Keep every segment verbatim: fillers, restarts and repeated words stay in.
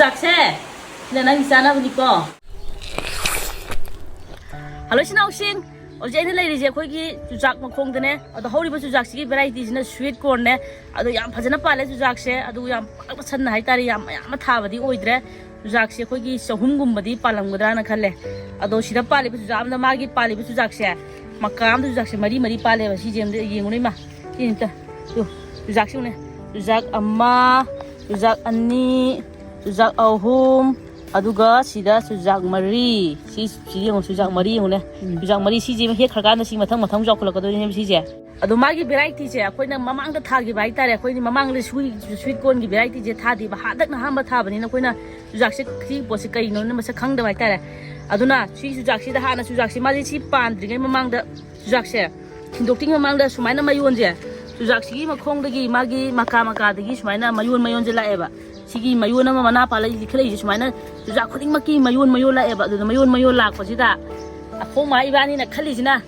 ꯆꯥꯛꯁꯦ ꯁꯤꯅ ꯅꯪꯒꯤ ꯆꯥꯅꯕꯅꯤꯀꯣ꯫ ꯍꯜꯂꯣ ꯏꯆꯤꯟ ꯏꯅꯥꯎꯁꯤꯡ, ꯍꯧꯖꯤꯛ ꯑꯩꯅ ꯂꯩꯔꯤꯁꯦ ꯑꯩꯈꯣꯏꯒꯤ ꯆꯨꯖꯥꯛ ꯃꯈꯣꯡꯗꯅꯦ꯫ ꯑꯗꯣ ꯍꯧꯔꯤꯕ ꯆꯨꯖꯥꯛꯁꯤꯒꯤ ꯚꯦꯔꯥꯏꯇꯤꯁꯤꯅ ꯁ꯭ꯋꯤꯠ ꯀꯣꯔꯟꯅꯦ꯫ ꯑꯗꯣ ꯌꯥꯝ ꯐꯖꯅ ꯄꯥꯜꯂꯦ ꯆꯨꯖꯥꯛꯁꯦ, ꯑꯗꯨ ꯌꯥꯝ ꯄꯥꯛꯅ ꯁꯟꯅ ꯍꯥꯏꯇꯥꯔꯦ, ꯌꯥꯝ ꯃꯌꯥꯝ ꯑꯃ ꯊꯥꯕꯗꯤ ꯑꯣꯏꯗ꯭ꯔꯦ꯫ ꯆꯨꯖꯥꯛꯁꯦ ꯑꯩꯈꯣꯏꯒꯤ ꯆꯍꯨꯝꯒꯨꯝꯕꯗꯤ ꯄꯥꯜꯂꯝꯒꯗ꯭ꯔꯥꯅ ꯈꯜꯂꯦ꯫ ꯑꯗꯣ ꯁꯤꯗ ꯄꯥꯜꯂꯤꯕ ꯆꯨꯖꯥꯛ ꯑꯃꯗ, ꯃꯥꯒꯤ ꯄꯥꯜꯂꯤꯕ ꯆꯨꯖꯥꯛꯁꯦ, ꯃꯀꯥ ꯑꯃꯗ ꯆꯨꯖꯥꯛꯁꯦ ꯃꯔꯤ ꯃꯔꯤ ꯄꯥꯜꯂꯦꯕ꯫ ꯁꯤꯁꯦ ꯑꯝꯇ ꯌꯦꯡꯉꯨꯅꯦ ꯏꯃꯥ, ꯁꯤ ꯑꯝꯇ꯫ ꯇꯨ, ꯆꯨꯖꯥꯛꯁꯤ ꯎꯅꯦ꯫ ꯆꯨꯖꯥꯛ ꯑꯃ, ꯆꯨꯖꯥꯛ ꯑꯅꯤ, ꯆꯨꯖꯥꯛ ꯑꯍꯨꯝ, ꯑꯗꯨꯒ ꯁꯤꯗ ꯆꯨꯖꯥꯛ ꯃꯔꯤ꯫ ꯁꯤ, ꯁꯤ ꯌꯦꯡꯉꯨ, ꯆꯨꯖꯥꯛ ꯃꯔꯤ ꯌꯦꯡꯉꯨꯅꯦ꯫ ꯎꯝ꯫ ꯆꯨꯖꯥꯛ ꯃꯔꯤ, ꯁꯤꯁꯦ ꯍꯦꯛꯈ꯭ꯔꯀꯥꯟꯗ ꯁꯤ ꯃꯊꯪ ꯃꯊꯪ ꯆꯥꯎꯈꯠꯂꯛꯀꯗꯣꯏꯅꯦꯕ ꯁꯤꯁꯦ꯫ ꯑꯗꯣ ꯃꯥꯒꯤ ꯚꯦꯔꯥꯏꯇꯤꯁꯦ ꯑꯩꯈꯣꯏꯅ ꯃꯃꯥꯡꯗ ꯊꯥꯈꯤꯕ ꯍꯥꯏꯇꯥꯔꯦ꯫ ꯑꯩꯈꯣꯏꯗꯤ ꯃꯃꯥꯡꯗ ꯁ꯭ꯋꯤꯠ, ꯁ꯭ꯋꯤꯠ ꯀꯣꯔꯟꯒꯤ ꯚꯦꯔꯥꯏꯇꯤꯁꯦ ꯊꯥꯗꯦꯕ, ꯍꯟꯗꯛꯅ ꯑꯍꯥꯟꯕ ꯊꯥꯕꯅꯤꯅ ꯑꯩꯈꯣꯏꯅ ꯆꯨꯖꯥꯛꯁꯦ ꯁꯤ ꯄꯣꯠꯁꯦ ꯀꯩꯅꯣꯅ ꯃꯁꯛ ꯈꯪꯗꯕ ꯍꯥꯏꯇꯥꯔꯦ꯫ ꯑꯗꯨꯅ ꯁꯤ ꯆꯨꯖꯥꯛꯁꯤꯗ ꯍꯥꯟꯅ ꯆꯨꯖꯥꯛꯁꯦ ꯃꯥꯁꯦ ꯁꯤ ꯄꯥꯟꯗ꯭ꯔꯤꯉꯩ ꯃꯃꯥꯡꯗ ꯆꯨꯖꯥꯛꯁꯦ ꯊꯤꯟꯗꯣꯛꯇ꯭ꯔꯤꯉꯩ ꯃꯃꯥꯡꯗ ꯁꯨꯃꯥꯏꯅ ꯃꯌꯣꯟꯁꯦ, ꯆꯨꯖꯥꯛꯁꯤꯒꯤ ꯃꯈꯣꯡꯗꯒꯤ ꯃꯥꯒꯤ ꯃꯀꯥ ꯃꯀꯥꯗꯒꯤ ꯁꯨꯃꯥꯏꯅ ꯃꯌꯣꯟ ꯃꯌꯣꯟꯁꯦ ꯂꯥꯛꯑꯦꯕ꯫ ꯁꯤꯒꯤ ꯃꯌꯣꯟ ꯑꯃ ꯃꯅꯥ ꯄꯥꯜꯂꯛꯏꯁꯦ ꯈꯦꯠꯂꯛꯏꯁꯦ ꯁꯨꯃꯥꯏꯅ ꯆꯨꯖꯥꯛ ꯈꯨꯗꯤꯡꯃꯛꯀꯤ ꯃꯌꯣꯟ ꯃꯌꯣꯟ ꯂꯥꯛꯑꯦꯕ꯫ ꯑꯗꯨꯅ ꯃꯌꯣꯟ ꯃꯌꯣꯟ ꯂꯥꯛꯄꯁꯤꯗ ꯑꯩꯈꯣꯏ ꯃꯥ ꯏꯕꯥꯅꯤꯅ ꯈꯜꯂꯤꯁꯤꯅ,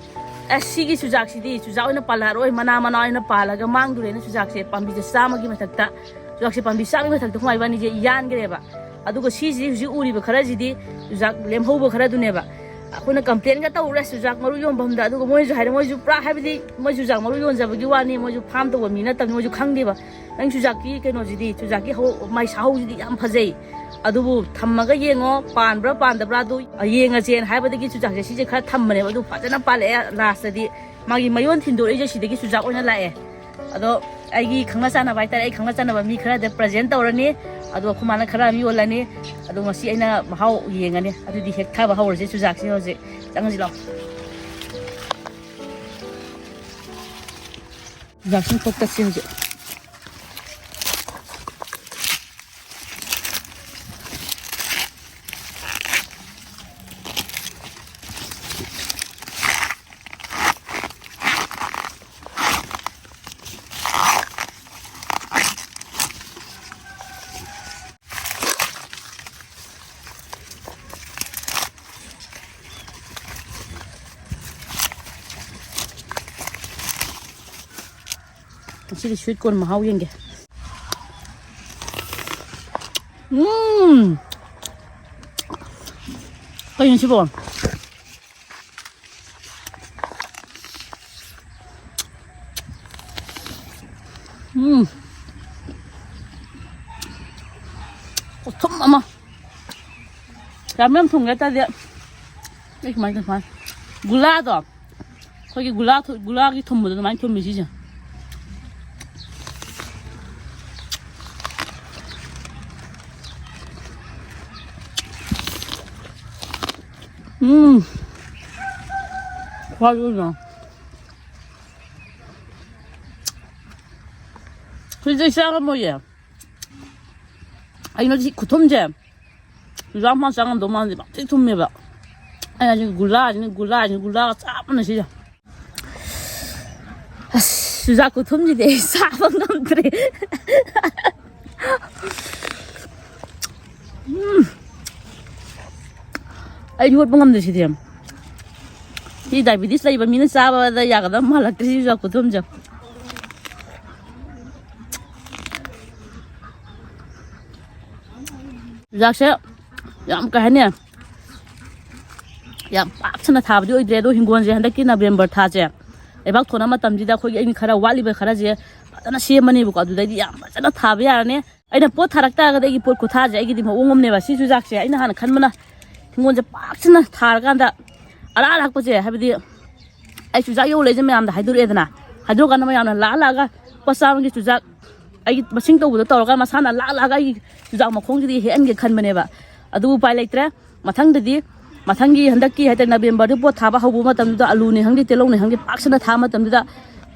"ꯑꯁ, ꯁꯤꯒꯤ ꯆꯨꯖꯥꯛꯁꯤꯗꯤ ꯆꯨꯖꯥꯛ ꯑꯣꯏꯅ ꯄꯥꯜꯂꯛꯑꯔꯣꯏ, ꯃꯅꯥ ꯃꯅꯥ ꯑꯣꯏꯅ ꯄꯥꯜꯂꯒ ꯃꯥꯡꯗꯣꯔꯦꯅ" ꯆꯨꯖꯥꯛꯁꯦ ꯄꯥꯝꯕꯤꯁꯦ ꯆꯥꯝꯃꯒꯤ ꯃꯊꯛꯇ, ꯆꯨꯖꯥꯛꯁꯦ ꯄꯥꯝꯕꯤ ꯆꯥꯝꯃꯒꯤ ꯃꯊꯛꯇ ꯑꯩꯈꯣꯏ ꯃꯥ ꯏꯕꯥꯅꯤꯁꯦ ꯌꯥꯟꯈ꯭ꯔꯦꯕ꯫ ꯑꯗꯨꯒ ꯁꯤꯁꯤꯗꯤ ꯍꯧꯖꯤꯛ ꯎꯔꯤꯕ ꯈꯔꯁꯤꯗꯤ ꯆꯨꯖꯥꯛ ꯂꯦꯝꯍꯧꯕ ꯈꯔꯗꯨꯅꯦꯕ꯫ ꯑꯩꯈꯣꯏꯅ ꯀꯝꯄ꯭ꯂꯦꯟꯒ ꯇꯧꯔꯨꯔꯦ ꯆꯨꯖꯥꯛ ꯃꯔꯨ ꯌꯣꯟꯐꯝꯗ, ꯑꯗꯨꯒ ꯃꯣꯏꯁꯨ ꯍꯥꯏꯔꯦ, ꯃꯣꯏꯁꯨ ꯄꯨꯔꯥ, ꯍꯥꯏꯕꯗꯤ ꯃꯣꯏ ꯆꯨꯖꯥꯛ ꯃꯔꯨ ꯌꯣꯟꯖꯕꯒꯤ ꯋꯥꯅꯤ, ꯃꯣꯏꯁꯨ ꯐꯥꯝ ꯇꯧꯕ ꯃꯤ ꯅꯠꯇꯕꯅꯤ, ꯃꯣꯏꯁꯨ ꯈꯪꯗꯦꯕ꯫ "ꯅꯪ ꯆꯨꯖꯥꯛꯀꯤ ꯀꯩꯅꯣꯁꯤꯗꯤ, ꯆꯨꯖꯥꯛꯀꯤ ꯍꯧ-, ꯃꯥꯏ ꯁꯥꯍꯧꯁꯤꯗꯤ ꯌꯥꯝ ꯐꯖꯩ, ꯑꯗꯨꯕꯨ ꯊꯝꯃꯒ ꯌꯦꯡꯉꯣ, ꯄꯥꯟꯕ꯭ꯔꯥ ꯄꯥꯟꯗꯕ꯭ꯔꯥ ꯑꯗꯨ ꯌꯦꯡꯉꯁꯦꯅ" ꯍꯥꯏꯕꯗꯒꯤ ꯆꯨꯖꯥꯛꯁꯦ ꯁꯤꯁꯦ ꯈꯔ ꯊꯝꯕꯅꯦꯕ꯫ ꯑꯗꯨ ꯐꯖꯅ ꯄꯥꯜꯂꯛꯑꯦ, ꯂꯥꯁꯇꯗꯤ ꯃꯥꯒꯤ ꯃꯌꯣꯟ ꯊꯤꯟꯗꯣꯔꯛꯏꯁꯦ ꯁꯤꯗꯒꯤ ꯆꯨꯖꯥꯛ ꯑꯣꯏꯅ ꯂꯥꯛꯑꯦ꯫ ꯑꯗꯣ ꯑꯩꯒꯤ ꯈꯪꯅ ꯆꯥꯟꯅꯕ ꯍꯥꯏꯇꯥꯔꯦ, ꯑꯩ ꯈꯪꯅ ꯆꯥꯟꯅꯕ ꯃꯤ ꯈꯔꯗ ꯄ꯭ꯔꯖꯦꯟ ꯇꯧꯔꯅꯤ, ꯑꯗꯨꯒ ꯑꯩꯈꯣꯏ ꯃꯥꯅ ꯈꯔ ꯑꯃ ꯌꯣꯜꯂꯅꯤ꯫ ꯑꯗꯣ ꯉꯁꯤ ꯑꯩꯅ ꯃꯍꯥꯎ ꯌꯦꯡꯉꯅꯤ꯫ ꯑꯗꯨꯗꯤ ꯍꯦꯛꯊꯕ ꯍꯧꯔꯁꯦ ꯆꯨꯖꯥꯛꯁꯦ ꯍꯧꯖꯤꯛ꯫ ꯆꯪꯁꯤ ꯂꯥꯛꯑꯣ꯫ ꯆꯨꯖꯥꯛꯁꯤꯡ ꯈꯣꯛ ꯇꯠꯁꯤ ꯍꯧꯖꯤꯛ꯫ ꯉꯁꯤꯗꯤ ꯁ꯭ꯋꯤꯠ ꯀꯣꯔꯟ ꯃꯍꯥꯎ ꯌꯦꯡꯒꯦ꯫ ꯎꯝ꯫ ꯎꯝ꯫ ꯀꯩꯅꯣ ꯁꯤꯕꯣ? ꯎꯝ꯫ ꯈꯨꯊꯨꯝ ꯑꯃ꯫ ꯌꯥꯝ ꯌꯥꯝ ꯊꯨꯝꯒꯦ ꯇꯥꯔꯗꯤ ꯑꯩ ꯀꯃꯥꯏꯅ ꯇꯧ-, ꯀꯃꯥꯏꯅ? ꯒꯨꯂꯥꯗꯣ, ꯑꯩꯈꯣꯏꯒꯤ ꯒꯨꯂꯥ ꯊꯨ-, ꯒꯨꯂꯥꯒꯤ ꯊꯨꯝꯕꯗꯣ ꯑꯗꯨꯃꯥꯏꯅ ꯊꯨꯝꯃꯤ ꯁꯤꯁꯦ꯫ ꯎꯝ꯫ ꯈ꯭ꯋꯥꯏꯗꯒꯤꯅ꯫ ꯍꯧꯖꯤꯛꯇꯤ ꯆꯥ ꯉꯝꯃꯣꯏꯌꯦ꯫ ꯀꯩꯅꯣ ꯁꯤ ꯈꯨꯊꯨꯝꯁꯦ꯫ ꯆꯨꯖꯥꯛ ꯃꯄꯥꯟ ꯆꯥ ꯉꯝꯗꯧ ꯃꯥꯟꯗꯦꯕ꯫ ꯊꯤ ꯊꯨꯝꯃꯦꯕ꯫ ꯑꯩꯅ ꯍꯥꯏꯁꯦ ꯒꯨꯂꯥꯁꯤꯅ, ꯒꯨꯂꯥꯁꯤꯅ, ꯒꯨꯂꯥꯒ ꯆꯞ ꯃꯥꯟꯅꯩ ꯁꯤꯁꯦ꯫ ꯑꯁ, ꯆꯨꯖꯥꯛ ꯈꯨꯊꯨꯝꯁꯤꯗꯤ ꯑꯩ ꯆꯥꯕ ꯉꯝꯗ꯭ꯔꯦ꯫ ꯎꯝ꯫ ꯑꯩ ꯌꯣꯠꯄ ꯉꯝꯗ꯭ꯔꯦ ꯁꯤꯗꯤ꯫ ꯁꯤ diabetes ꯂꯩꯕ ꯃꯤꯅ ꯆꯥꯕꯗ ꯌꯥꯒꯗꯕ ꯃꯥꯜꯂꯛꯇ꯭ꯔꯦ ꯁꯤ ꯆꯨꯖꯥꯛ ꯈꯨꯊꯨꯝꯁꯦ꯫ ꯆꯨꯖꯥꯛꯁꯦ ꯌꯥꯝ ꯀꯩ ꯍꯥꯏꯅꯤ, ꯌꯥꯝ ꯄꯥꯛ ꯁꯟꯅ ꯊꯥꯕꯗꯤ ꯑꯣꯏꯗ꯭ꯔꯦ, ꯑꯗꯣ ꯍꯤꯡꯒꯣꯜꯁꯦ ꯍꯟꯗꯛꯀꯤ November ꯊꯥꯁꯦ ꯂꯩꯕꯥꯛ ꯊꯣꯟꯅꯕ ꯃꯇꯝꯁꯤꯗ ꯑꯩꯈꯣꯏꯒꯤ ꯑꯩꯅ ꯈꯔ ꯋꯥꯠꯂꯤꯕ ꯈꯔꯁꯦ ꯐꯖꯅ ꯁꯦꯝꯃꯅꯦꯕꯀꯣ꯫ ꯑꯗꯨꯗꯩꯗꯤ ꯌꯥꯝ ꯐꯖꯅ ꯊꯥꯕ ꯌꯥꯔꯅꯤ꯫ ꯑꯩꯅ ꯄꯣꯠ ꯊꯥꯔꯛ ꯇꯥꯔꯒꯗꯤ ꯑꯩꯒꯤ ꯄꯣꯠ ꯈꯨꯊꯥꯁꯦ ꯑꯩꯒꯤꯗꯤ ꯃꯑꯣꯡ ꯑꯃꯅꯦꯕ꯫ ꯁꯤ ꯆꯨꯖꯥꯛꯁꯦ ꯑꯩꯅ ꯍꯥꯟꯅ ꯈꯟꯕꯅ ꯍꯤꯡꯒꯣꯜꯁꯦ ꯄꯥꯛ ꯁꯟꯅ ꯊꯥꯔꯀꯥꯟꯗ ꯑꯔꯥ ꯑꯔꯥꯛꯄꯁꯦ, ꯍꯥꯏꯕꯗꯤ ꯑꯩ ꯆꯨꯖꯥꯛ ꯌꯣꯜꯂꯛꯏꯁꯦ ꯃꯌꯥꯝꯗ ꯍꯥꯏꯗꯣꯔꯛꯑꯦꯗꯅ, ꯍꯥꯏꯗꯣꯔꯀꯥꯟꯗ ꯃꯌꯥꯝꯅ ꯂꯥꯛꯑ ꯂꯥꯛꯑꯒ ꯂꯨꯄꯥ ꯆꯥꯝꯃꯒꯤ ꯆꯨꯖꯥꯛ ꯑꯩꯒꯤ ꯃꯁꯤꯡ ꯇꯧꯕꯗꯣ ꯇꯧꯔꯒ ꯃꯁꯥꯅ ꯂꯥꯛꯑ ꯂꯥꯛꯑꯒ ꯑꯩꯒꯤ ꯆꯨꯖꯥꯛ ꯃꯈꯣꯡꯁꯤꯗꯤ ꯍꯦꯛꯍꯟꯒꯦ ꯈꯟꯕꯅꯦꯕ꯫ ꯑꯗꯨꯕꯨ ꯎꯄꯥꯏ ꯂꯩꯇ꯭ꯔꯦ꯫ ꯃꯊꯪꯗꯗꯤ, ꯃꯊꯪꯒꯤ ꯍꯟꯗꯛꯀꯤ ꯍꯥꯏꯇꯥꯔꯦ Novemberꯗ ꯄꯣꯠ ꯊꯥꯕ ꯍꯧꯕ ꯃꯇꯝꯗꯨꯗ ꯑꯂꯨꯅꯦ ꯈꯪꯗꯦ, ꯇꯤꯜꯍꯧꯅꯦ ꯈꯪꯗꯦ, ꯄꯥꯛ ꯁꯟꯅ ꯊꯥꯕ ꯃꯇꯝꯗꯨꯗ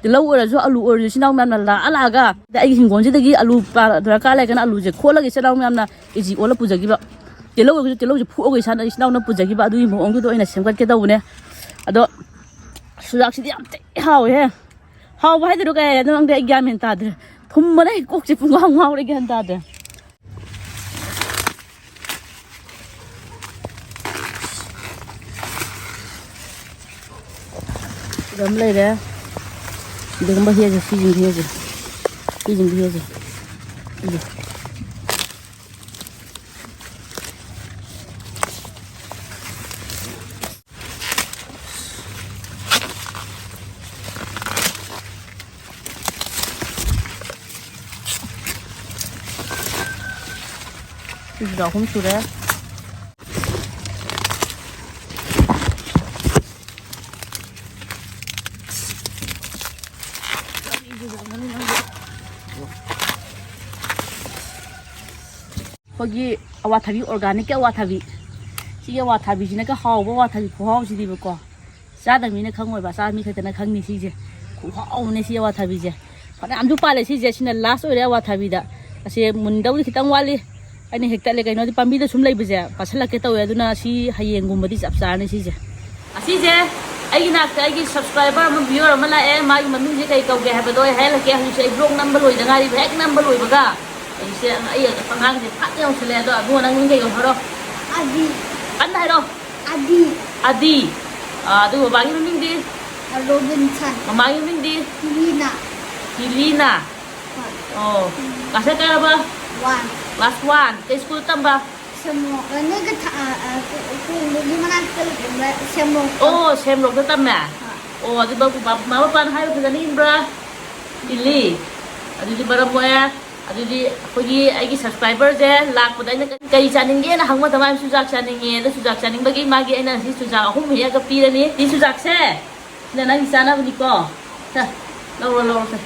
ꯇꯤꯜꯍꯧ ꯑꯣꯏꯔꯁꯨ ꯑꯂꯨ ꯑꯣꯏꯔꯁꯨ ꯏꯆꯤꯟ ꯏꯅꯥꯎ ꯃꯌꯥꯝꯅ ꯂꯥꯛꯑ ꯂꯥꯛꯑꯒ ꯑꯗ ꯑꯩꯒꯤ ꯍꯤꯡꯒꯣꯜꯁꯤꯗꯒꯤ ꯑꯂꯨ ꯄꯥ-, ꯗꯔꯀꯥꯔ ꯂꯩꯔꯒꯅ ꯑꯂꯨꯁꯦ ꯈꯣꯠꯂꯒ ꯏꯆꯤꯟ ꯏꯅꯥꯎ ꯃꯌꯥꯝꯅ ꯀꯦꯖꯤ ꯑꯣꯜꯂ ꯄꯨꯖꯈꯤꯕ꯫ ꯇꯤꯜꯍꯧ ꯑꯣꯏꯔꯒꯁꯨ ꯇꯤꯜꯍꯧꯁꯦ ꯐꯨꯛꯑꯒ ꯏꯁꯥꯅ ꯏꯆꯤꯟ ꯏꯅꯥꯎꯅ ꯄꯨꯖꯈꯤꯕ ꯑꯗꯨꯒꯤ ꯃꯑꯣꯡꯗꯨꯗ ꯑꯣꯏꯅ ꯁꯦꯝꯒꯠꯀꯦ ꯇꯧꯕꯅꯦ꯫ ꯑꯗꯣ ꯆꯨꯖꯥꯛꯁꯤꯗꯤ ꯌꯥꯝ ꯊꯤ ꯍꯥꯎꯋꯦꯍꯦ꯫ ꯍꯥꯎꯕ ꯍꯥꯏꯗꯣꯏꯔꯣ ꯀꯩ ꯍꯥꯏꯗꯣꯏꯅꯣ ꯈꯪꯗꯦ, ꯑꯩ ꯒ꯭ꯌꯥꯟ ꯃꯦꯟ ꯇꯥꯗ꯭ꯔꯦ꯫ ꯊꯨꯝꯕꯅ ꯑꯩ ꯀꯣꯛꯁꯦ ꯄꯨꯡꯉꯥꯎ ꯉꯥꯎꯔꯦ, ꯒ꯭ꯌꯥꯟ ꯇꯥꯗ꯭ꯔꯦ꯫ ꯁꯤꯗ ꯑꯃ ꯂꯩꯔꯦ꯫ ꯑꯗꯨꯒꯨꯝꯕ ꯍꯦꯛꯑꯁꯦ, ꯁꯤꯁꯤꯡꯗꯤ ꯍꯦꯛꯑꯁꯦ꯫ ꯁꯤꯁꯤꯡꯗꯤ ꯍꯦꯛꯑꯁꯦ꯫ ꯁꯤꯁꯦ꯫ ꯁꯤꯁꯤꯗ ꯑꯍꯨꯝ ꯁꯨꯔꯦ꯫ ꯑꯩꯈꯣꯏꯒꯤ ꯑꯋꯥꯊꯕꯤ, organic ꯀꯤ ꯑꯋꯥꯊꯕꯤ꯫ ꯁꯤꯒꯤ ꯑꯋꯥꯊꯕꯤꯁꯤꯅꯒ ꯍꯥꯎꯕ ꯑꯋꯥꯊꯕꯤ ꯈꯨꯍꯥꯎꯁꯤꯗꯤꯕꯀꯣ꯫ ꯆꯥꯗꯕ ꯃꯤꯅ ꯈꯪꯉꯣꯏꯕ, ꯆꯥꯕ ꯃꯤ ꯈꯛꯇꯅ ꯈꯪꯅꯤ ꯁꯤꯁꯦ꯫ ꯈꯨꯍꯥꯎ ꯑꯃꯅꯦ ꯁꯤ ꯑꯋꯥꯊꯕꯤꯁꯦ꯫ ꯐꯅꯌꯥꯝꯁꯨ ꯄꯥꯜꯂꯦ ꯁꯤꯁꯦ, ꯁꯤꯅ last ꯑꯣꯏꯔꯦ ꯑꯋꯥꯊꯕꯤꯗ꯫ ꯑꯁꯦ ꯃꯨꯟꯗꯧꯗꯤ ꯈꯤꯇꯪ ꯋꯥꯠꯂꯤ꯫ ꯑꯩꯅ ꯍꯦꯛꯇꯠꯂꯦ, ꯀꯩꯅꯣꯗꯤ ꯄꯥꯝꯕꯤꯗ ꯁꯨꯝ ꯂꯩꯕꯁꯦ ꯄꯠꯁꯜꯂꯛꯀꯦ ꯇꯧꯋꯦ, ꯑꯗꯨꯅ ꯁꯤ ꯍꯌꯦꯡꯒꯨꯝꯕꯗꯤ ꯆꯞ ꯆꯥꯔꯅꯤ ꯁꯤꯁꯦ꯫ ꯑꯁꯤꯁꯦ ꯑꯩꯒꯤ ꯅꯥꯛꯇ ꯑꯩꯒꯤ subscriber ꯑꯃ, viewer ꯑꯃ ꯂꯥꯛꯑꯦ, ꯃꯥꯒꯤ ꯃꯃꯤꯡꯁꯦ ꯀꯩ ꯀꯧꯒꯦ ꯍꯥꯏꯕꯗꯣ ꯑꯩ ꯍꯥꯏꯍꯜꯂꯛꯀꯦ꯫ ꯍꯧꯖꯤꯛꯁꯦ ꯑꯩ vlog ꯅꯝꯕ ꯂꯣꯏꯗ ꯉꯥꯏꯔꯤꯕ, ꯍꯦꯛ ꯅꯝꯕ ꯂꯣꯏꯕꯒ ꯍꯧꯖꯤꯛꯁꯦ ꯑꯩ ꯑꯉꯥꯡꯁꯦ ꯐꯠ ꯌꯧꯁꯜꯂꯛꯑꯦ꯫ ꯑꯗꯣ ꯑꯕꯨꯡꯉꯣ, ꯅꯪ ꯃꯤꯡ ꯀꯩ ꯀꯧ ꯍꯥꯏꯔꯣ? ꯑꯗꯤ꯫ ꯀꯟꯅ ꯍꯥꯏꯔꯣ꯫ ꯑꯗꯤ꯫ ꯑꯥ, ꯑꯗꯨ ꯕꯕꯥꯒꯤ ꯃꯃꯤꯡꯗꯤ? ꯔꯣꯕꯤꯟꯁꯟ꯫ ꯃꯃꯥꯒꯤ ꯃꯃꯤꯡꯗꯤ? ꯍꯤꯂꯤꯅꯥ꯫ ꯍꯤꯂꯤꯅꯥ? ꯍꯣꯏ꯫ ꯑꯣ, ꯎꯝ꯫ Class ꯀꯌꯥ ꯀꯥꯔꯕ? One꯫ Class one꯫ ꯀꯩ school ꯇꯝꯕ? ꯁꯦꯝꯂꯣꯛ, ꯅꯣꯏꯒ ꯊ-, ꯑ, ꯑ, ꯀꯣ-, ꯀꯣꯡꯕꯒꯤ ꯃꯅꯥꯛꯇ ꯂꯩꯕ ꯁꯦꯝꯂꯣꯛꯇ꯫ ꯑꯣ, ꯁꯦꯝꯂꯣꯛꯇ ꯇꯝꯃꯦ? ꯍꯣꯏ꯫ ꯑꯣ, ꯑꯗꯨ ꯕ-, ꯕ-, ꯃꯃꯥ ꯕꯕꯥꯅ ꯍꯥꯏꯕ ꯐꯖꯅ ꯏꯟꯕ꯭ꯔꯥ? ꯏꯜꯂꯤ꯫ ꯑꯗꯨꯗꯤ ꯃꯔꯝ ꯃꯣꯛꯑꯦ꯫ ꯑꯗꯨꯗꯤ ꯑꯩꯈꯣꯏꯒꯤ, ꯑꯩꯒꯤ subscriber ꯁꯦ ꯂꯥꯛꯄꯗ ꯑꯩꯅ ꯀꯔꯤ ꯆꯥꯅꯤꯡꯒꯦꯅ ꯍꯪꯕ ꯃꯇꯝꯗ ꯃꯥꯅ ꯆꯨꯖꯥꯛ ꯆꯥꯅꯤꯡꯉꯦ꯫ ꯑꯗꯣ ꯆꯨꯖꯥꯛ ꯆꯥꯅꯤꯡꯕꯒꯤ ꯃꯥꯒꯤ ꯑꯩꯅ ꯁꯤ ꯆꯨꯖꯥꯛ ꯑꯍꯨꯝ ꯍꯦꯛꯑꯒ ꯄꯤꯔꯅꯤ꯫ ꯁꯤ ꯆꯨꯖꯥꯛꯁꯦ, ꯁꯤꯅ ꯅꯪꯒꯤ ꯆꯥꯅꯕꯅꯤꯀꯣ꯫ ꯁꯦ, ꯂꯧꯔꯣ, ꯂꯧꯔꯣ, ꯁꯦ꯫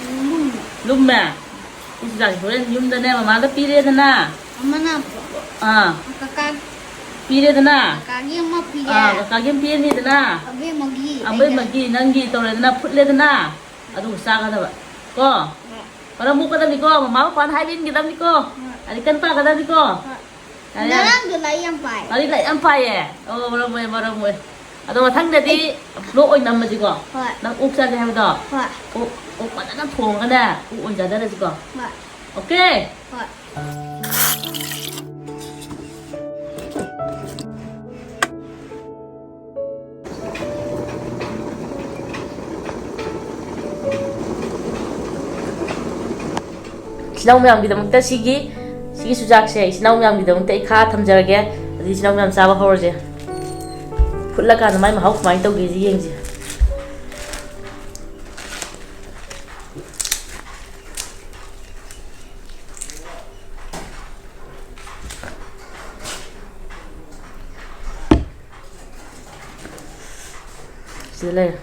ꯂꯨꯝꯃꯦ꯫ ꯂꯨꯝꯃꯦ? ꯁꯤ ꯆꯨꯖꯥꯛꯁꯦ ꯍꯣꯔꯦꯟ ꯌꯨꯝꯗꯅꯦ ꯃꯃꯥꯗ ꯄꯤꯔꯦꯗꯅ꯫ ꯑꯃꯅ ꯑꯥ꯫ ꯀꯀꯥ ꯄꯤꯔꯦꯗꯅ꯫ ꯀꯀꯥꯒꯤ ꯑꯃ ꯄꯤꯔꯦ꯫ ꯑꯥ, ꯀꯀꯥꯒꯤ ꯑꯃ ꯄꯤꯔꯅꯤꯗꯅ꯫ ꯑꯕꯦꯝꯃꯒꯤ꯫ ꯑꯕꯦꯝꯃꯒꯤ, ꯅꯪꯒꯤ ꯇꯧꯔꯦꯗꯅ, ꯐꯨꯠꯂꯦꯗꯅ꯫ ꯑꯗꯨꯒ ꯆꯥꯒꯗꯕ꯫ ꯀꯣ? ꯍꯣꯏ꯫ ꯃꯔꯝ ꯃꯣꯛꯀꯗꯕꯅꯤꯀꯣ, ꯃꯃꯥ ꯄꯄꯥꯅ ꯍꯥꯏꯕ ꯏꯟꯒꯗꯕꯅꯤꯀꯣ꯫ ꯍꯣꯏ꯫ ꯂꯥꯏꯔꯤꯛ ꯀꯟꯅ ꯄꯥꯒꯗꯕꯅꯤꯀꯣ꯫ ꯍꯣꯏ꯫ ꯌꯥꯔꯦ, ꯌꯥꯔꯦ꯫ ꯉꯔꯥꯡꯗꯣ ꯂꯥꯏꯔꯤꯛ ꯌꯥꯝ ꯄꯥꯏ꯫ ꯂꯥꯏꯔꯤꯛ, ꯂꯥꯏꯔꯤꯛ ꯌꯥꯝ ꯄꯥꯏꯌꯦ? ꯑꯣ, ꯃꯔꯝ ꯃꯣꯛꯑꯦ, ꯃꯔꯝ ꯃꯣꯛꯑꯦ꯫ ꯑꯗꯣ ꯃꯊꯪꯗꯗꯤ vlog ꯑꯣꯏꯅ ꯅꯝꯃꯁꯤꯀꯣ? ꯍꯣꯏ꯫ ꯅꯪ ꯑꯣꯛ ꯆꯥꯁꯦ ꯍꯥꯏꯕꯗꯣ? ꯍꯣꯏ꯫ ꯑꯣꯛ, ꯑꯣꯛ ꯐꯖꯅ ꯊꯣꯡꯉꯒꯅꯦ, ꯑꯣꯛ ꯑꯣꯏꯅ ꯆꯥꯖꯔꯁꯤꯀꯣ? ꯍꯣꯏ꯫ Okay? ꯍꯣꯏ꯫ ꯏꯆꯤꯟ ꯏꯅꯥꯎ ꯃꯌꯥꯝꯒꯤꯗꯃꯛꯇ ꯁꯤꯒꯤ, ꯁꯤꯒꯤ ꯆꯨꯖꯥꯛꯁꯦ ꯏꯆꯤꯟ ꯏꯅꯥꯎ ꯃꯌꯥꯝꯒꯤꯗꯃꯛꯇ ꯑꯩ ꯈꯥꯛꯑ ꯊꯝꯖꯔꯒꯦ꯫ ꯑꯗꯨꯗꯤ ꯏꯆꯤꯟ ꯏꯅꯥꯎ ꯃꯌꯥꯝ ꯆꯥꯕ ꯍꯧꯔꯁꯦ꯫ ꯐꯨꯠꯂꯀꯥꯟꯗ ꯃꯥꯏ ꯃꯍꯥꯎ ꯀꯃꯥꯏꯅ ꯇꯧꯒꯦꯁꯦ ꯌꯦꯡꯁꯦ꯫ ꯁꯤꯗ ꯂꯩꯔꯦ꯫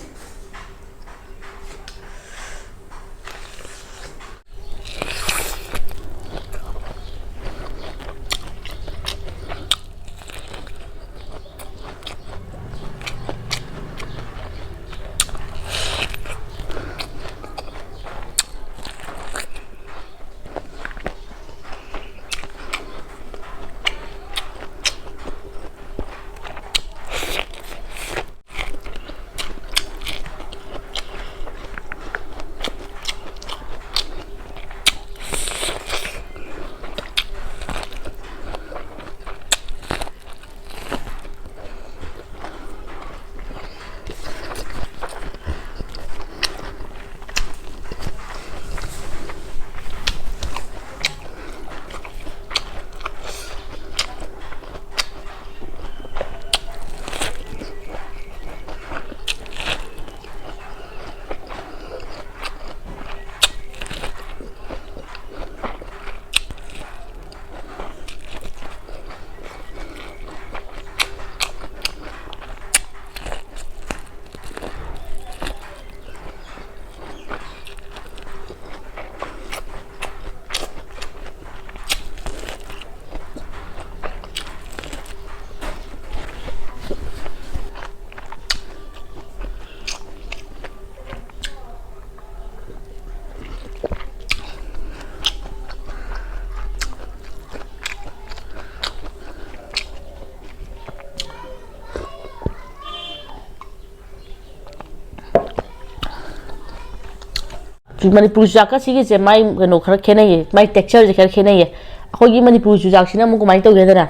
ꯃꯅꯤꯄꯨꯔ ꯆꯨꯖꯥꯛꯀ ꯁꯤꯒꯤꯁꯦ ꯃꯥꯏ ꯀꯩꯅꯣ ꯈꯔ ꯈꯦꯠꯅꯩꯌꯦ, ꯃꯥꯏ ꯇꯦꯛꯁꯆꯔꯁꯦ ꯈꯔ ꯈꯦꯠꯅꯩꯌꯦ꯫ ꯑꯩꯈꯣꯏꯒꯤ ꯃꯅꯤꯄꯨꯔ ꯆꯨꯖꯥꯛꯁꯤꯅ ꯑꯃꯨꯛ ꯀꯃꯥꯏꯅ ꯇꯧꯒꯦꯗꯅ,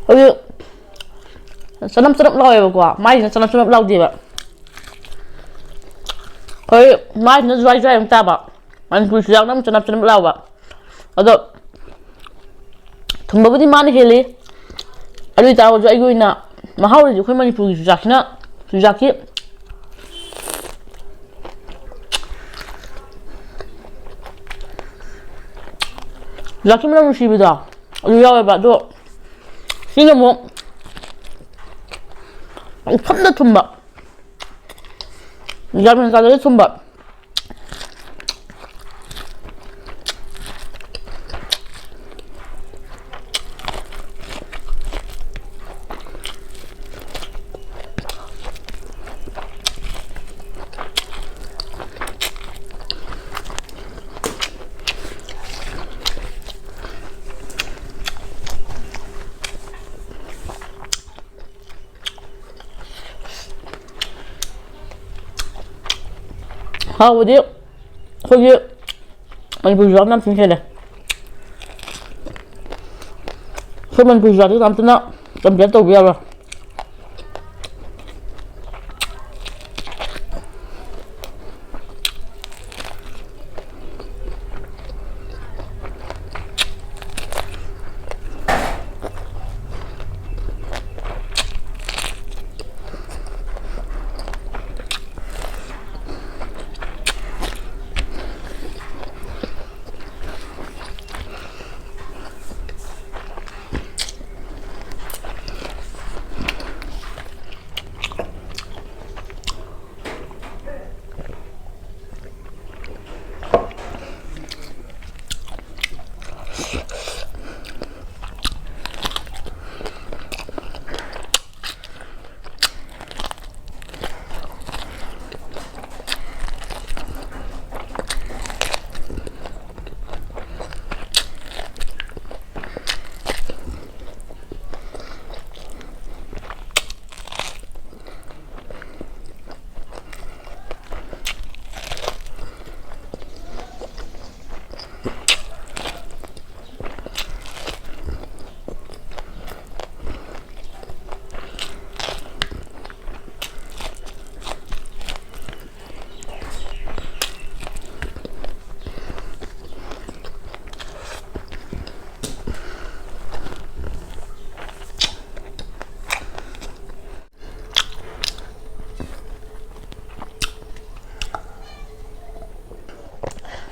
ꯑꯩꯈꯣꯏꯒꯤ ꯆꯅꯞ ꯆꯅꯞ ꯂꯥꯎꯋꯦꯕꯀꯣ, ꯃꯥꯏꯁꯤꯅ ꯆꯅꯞ ꯆꯅꯞ ꯂꯥꯎꯗꯦꯕ꯫ ꯑꯩꯈꯣꯏ ꯃꯥꯏꯁꯤꯅ ꯖ꯭ꯋꯥꯏ ꯖ꯭ꯋꯥꯏ ꯑꯃꯨꯛ ꯇꯥꯕ, ꯃꯅꯤꯄꯨꯔ ꯆꯨꯖꯥꯛꯅ ꯑꯃꯨꯛ ꯆꯅꯞ ꯆꯅꯞ ꯂꯥꯎꯕ꯫ ꯑꯗꯣ ꯊꯨꯝꯕꯕꯨꯗꯤ ꯃꯥꯅ ꯍꯦꯜꯂꯤ꯫ ꯑꯗꯨ ꯑꯣꯏꯇꯥꯔꯒꯁꯨ ꯑꯩꯒꯤ ꯑꯣꯏꯅ ꯃꯍꯥꯎꯗꯗꯤ ꯑꯩꯈꯣꯏ ꯃꯅꯤꯄꯨꯔꯒꯤ ꯆꯨꯖꯥꯛꯁꯤꯅ, ꯆꯨꯖꯥꯛꯀꯤ, ꯆꯨꯖꯥꯛꯀꯤ ꯃꯅꯝ ꯅꯨꯡꯁꯤꯕꯗꯣ ꯑꯗꯨ ꯌꯥꯎꯋꯦꯕ꯫ ꯑꯗꯣ ꯁꯤꯅ ꯑꯃꯨꯛ ꯏꯊꯝꯗ ꯊꯨꯝꯕ, ꯒ꯭ꯌꯥꯟ ꯃꯦꯟ ꯇꯥꯗꯒꯩ ꯊꯨꯝꯕ꯫ ꯍꯥꯎꯕꯗꯤ ꯑꯩꯈꯣꯏꯒꯤ ꯃꯅꯤꯄꯨꯔꯤ ꯆꯨꯖꯥꯛꯅ ꯌꯥꯝ ꯊꯤꯅ ꯍꯦꯜꯂꯦ꯫ ꯑꯩꯈꯣꯏ ꯃꯅꯤꯄꯨꯔꯤ ꯆꯨꯖꯥꯛꯇꯤ ꯀꯅꯥꯝꯇꯅ compare ꯇꯧꯕ ꯌꯥꯔꯣꯏ꯫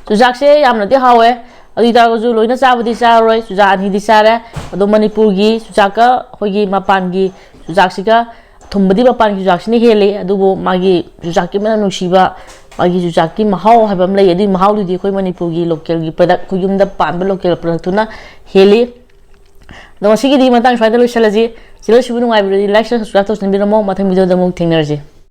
ꯆꯨꯖꯥꯛꯁꯦ ꯌꯥꯝꯅꯗꯤ ꯍꯥꯎꯋꯦ꯫ ꯑꯗꯨ ꯑꯣꯏ ꯇꯥꯔꯒꯁꯨ ꯂꯣꯏꯅ ꯆꯥꯕꯗꯤ ꯆꯥꯔꯔꯣꯏ꯫ ꯆꯨꯖꯥꯛ ꯑꯅꯤꯗꯤ ꯆꯥꯔꯦ꯫ ꯑꯗꯣ ꯃꯅꯤꯄꯨꯔꯒꯤ ꯆꯨꯖꯥꯛꯀ ꯑꯩꯈꯣꯏꯒꯤ ꯃꯄꯥꯟꯒꯤ ꯆꯨꯖꯥꯛꯁꯤꯒ, ꯊꯨꯝꯕꯗꯤ ꯃꯄꯥꯟꯒꯤ ꯆꯨꯖꯥꯛꯁꯤꯅ ꯍꯦꯜꯂꯤ, ꯑꯗꯨꯕꯨ ꯃꯥꯒꯤ ꯆꯨꯖꯥꯛꯀꯤ ꯃꯅꯝ ꯅꯨꯡꯁꯤꯕ, ꯃꯥꯒꯤ ꯆꯨꯖꯥꯛꯀꯤ ꯃꯍꯥꯎ ꯍꯥꯏꯕ ꯑꯃ ꯂꯩ꯫ ꯑꯗꯨꯒꯤ ꯃꯍꯥꯎꯗꯨꯗꯤ ꯑꯩꯈꯣꯏ ꯃꯅꯤꯄꯨꯔꯒꯤ ꯂꯣꯀꯦꯜꯒꯤ ꯄ꯭ꯔꯗꯛ, ꯑꯩꯈꯣꯏ ꯌꯨꯝꯗ ꯄꯥꯟꯕ ꯂꯣꯀꯦꯜ ꯄ꯭ꯔꯗꯛꯇꯨꯅ ꯍꯦꯜꯂꯤ꯫ ꯑꯗꯣ ꯉꯁꯤꯒꯤꯗꯤ ꯃꯇꯥꯡ ꯁ꯭ꯋꯥꯏꯗ ꯂꯣꯏꯁꯤꯜꯂꯁꯤ꯫ ꯆꯦꯅꯦꯜꯁꯤꯕꯨ ꯅꯨꯡꯉꯥꯏꯕꯤꯔꯗꯤ like, share, subscribe ꯇꯧꯁꯤꯟꯕꯤꯔꯝꯃꯣ꯫ ꯃꯊꯪ ꯚꯤꯗꯤꯑꯣꯗ ꯑꯃꯨꯛ ꯊꯦꯡꯅꯔꯁꯤ꯫